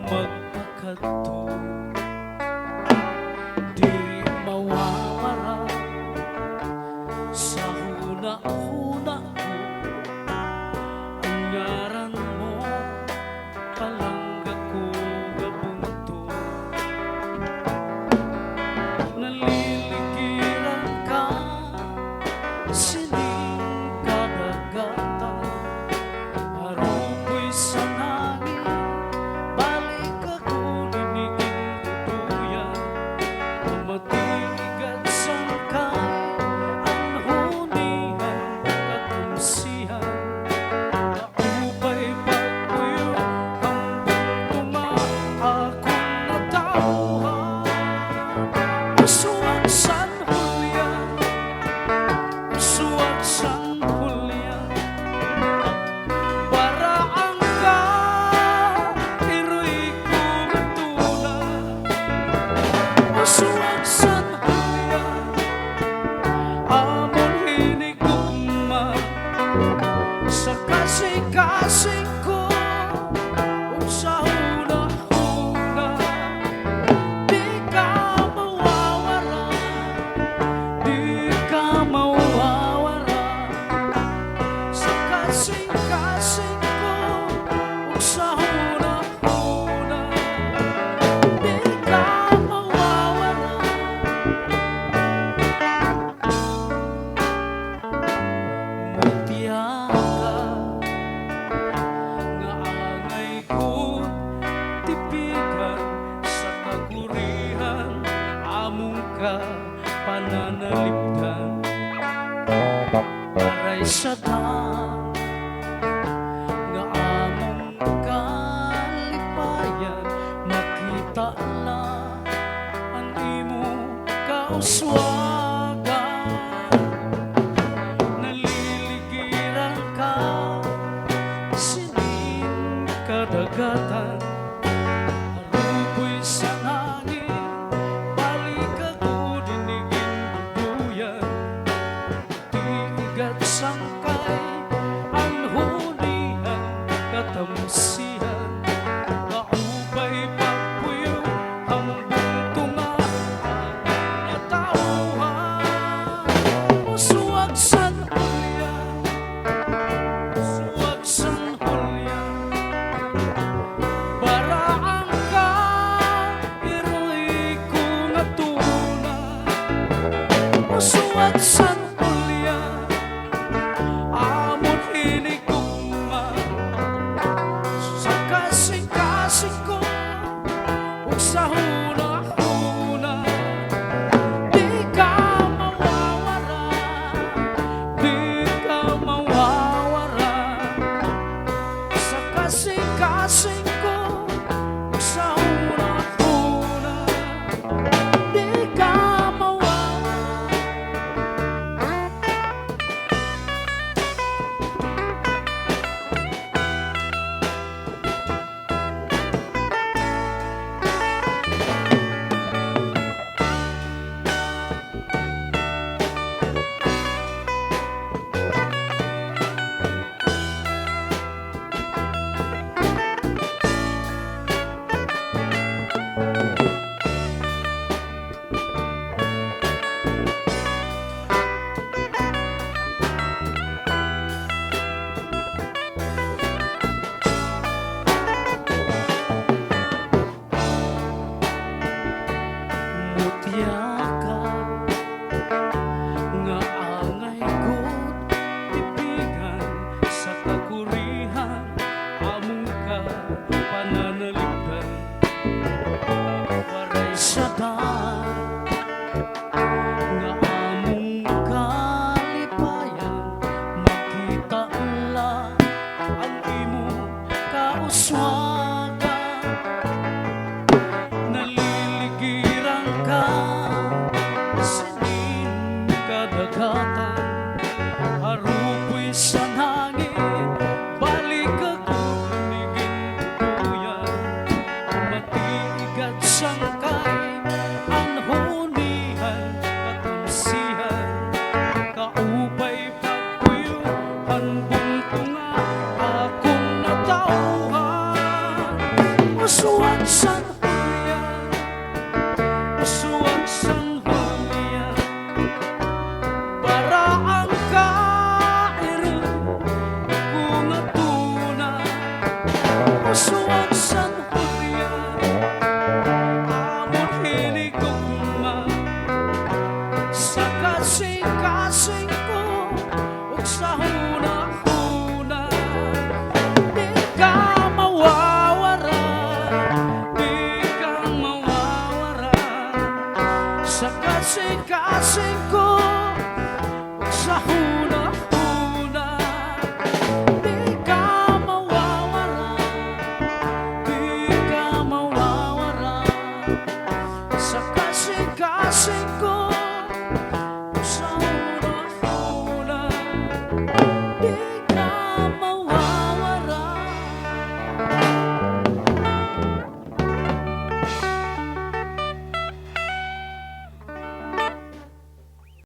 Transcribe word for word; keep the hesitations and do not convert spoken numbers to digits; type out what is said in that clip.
Magpakadto, diri mawawara sa hunahuna ko. An ngaran mo, palangga ko nga bungto. Naliligiran ka sining kadagatan. Harupoy sa hangin, balik ako dinhi ginduduyan. Matiigad sangkay an hunihan, katamsihan. Upay pagpuyo, hambong tunga, akon natawhan. Uswag san hulya, uswag san hulya. Baraang ka, iroy ko nga tuna. Uswag san hulya, amon hini gugma, sa kasingkasing ko, ug sa hunahuna, di ka mawawara, di ka mawawara, sa kasingkasing ko, ug sa hunahuna, di ka mawawara. Mutya ka nga angay gud tipigan, sa kagurihan amon ka pananalipdan. Waray sa dan nga amon kalipayan, makita la an imo kauswagan. Naliligiran ka sining kadagatan. Harupoy sa hangin, balik ako dinhi ginduduyan. Tiigad sangkay an hunihan, katamsihan. Maupay pagpuyo, hambong tunga, natawhan. Uswag san hulya, uswag san hulya. Baraang ka, iroy ko nga tuna. Uswag san hulya, amon hini gugma, sa kasingkasing ko, ug sa hunahuna, di ka mawawara, di ka mawawara, sa kasingkasing ko, ug sa hunahuna, di ka mawawara. Mutya ka nga angay gud tipigan, sa kagurihan amon ka pananalipdan. Waray sa dan nga amon kalipayan, makita la an imo kauswagan. Naliligiran ka sining kadagatan, harupoy san hangin, balik ako dinhi ginduduyan. Matiigad sangkay Suwat san